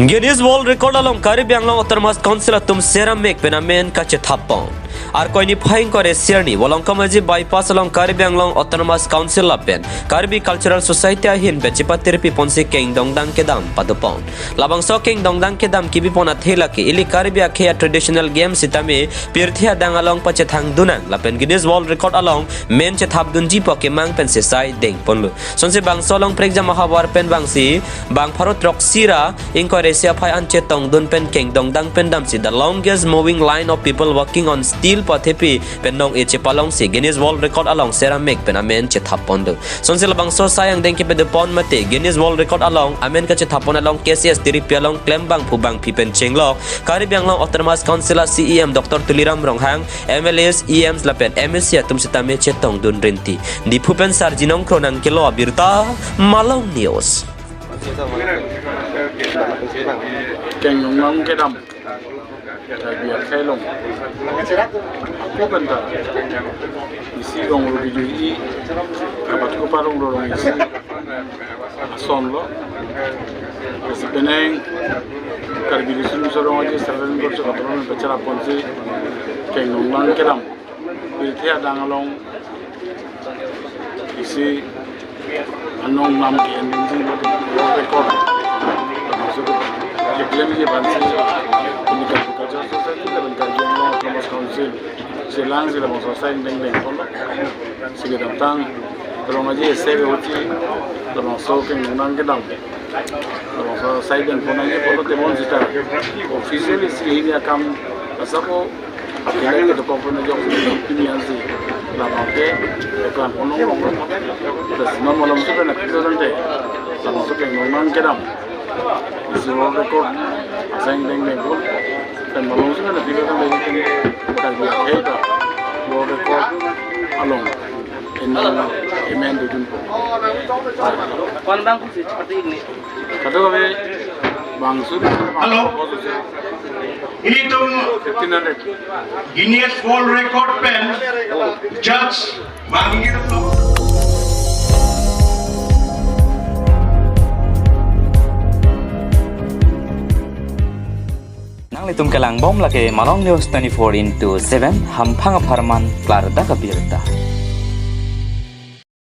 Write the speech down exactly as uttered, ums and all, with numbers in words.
Guinness World Record along Karbi Anglong Autonomous Council atum sera mek pen amen kachethap pon. Arkoi niphai ingkoi ra isi arni Volongkom Aji Bypass along Karbi Anglong Autonomous Council lapen Karbi Cultural Society ahin pen chepatirpi ponsi kengdongdang kedam pado pon. Labangso kengdongdang kedam kebi pon athe lake ili Karbi akhei a-traditional game sitame pirthe adang along pachethang dunnang lapen Guinness World Record along men chethap dunji pu akemang pensi sai deng ponlo. Sonsi bangso along prekjam ahavar pen bangsi bang pharo throksi ra ingkoi ra isi aphai an chetongdun pen kengdongdang pen damsi the longest moving line of people walking on steel pu athepi pen nong-e chepalongsi Guinness World Record along sera mek pen amen chethap pon do. Sonsi labangso sai angdeng kepado pon mate Guinness World Record along amen kachethap pon along K C S tiripi along klembangphu bangphi pen chenglok Karbi Anglong Autonomous Council a-C E M Doctor Tuliram Ronghang, M L As, E Ms lapen M A C atum sitame chetongdun rinti. Diphu pen Sarjinong Kronang kelo abirta, Malong News. Kengdongdang kedam. Karbi akhei along. Ako penta. Isi rong rugi jui. Kabat ko parong rong isi. Ason lo. Kasi penang Karbi Riso Nimso Rong Aje Saran Gorso Katron Pachara ponsi kengdongdang kedam. Pirthe adang along isi anong nam ke ending jing lo record. Masuk ke claim ke bansi ini kan Cultural Society lapen Karbi Anglong Autonomous Council. Silang sila bangso sai deng deng pon lo. Sige dam tang. Rong Aje ese ke uchi. Labangso kengdongdang kedam. Labangso sai deng pon aja pon lo temon sita. Officially si ini akam asap ko akhirnya ke dokok pun jok ini ansi. Labang ke ekran pon lo. Terus non malam sudah nak kita nanti. Labangso kengdongdang kedam. Isi world record asai deng deng pon. Pen malom sudah nanti kita nanti kita Karbi akhei ta world record along. Ini emen dudun pon. Kwan bang kusi seperti ini. Kado kami bang sudah. Halo. Ilitum fifteen hundred. Guinness World Record pen judge bang ini. Nanglitum kelang bom lake Malong News twenty-four into seven, hamphang apharman klardak abirta.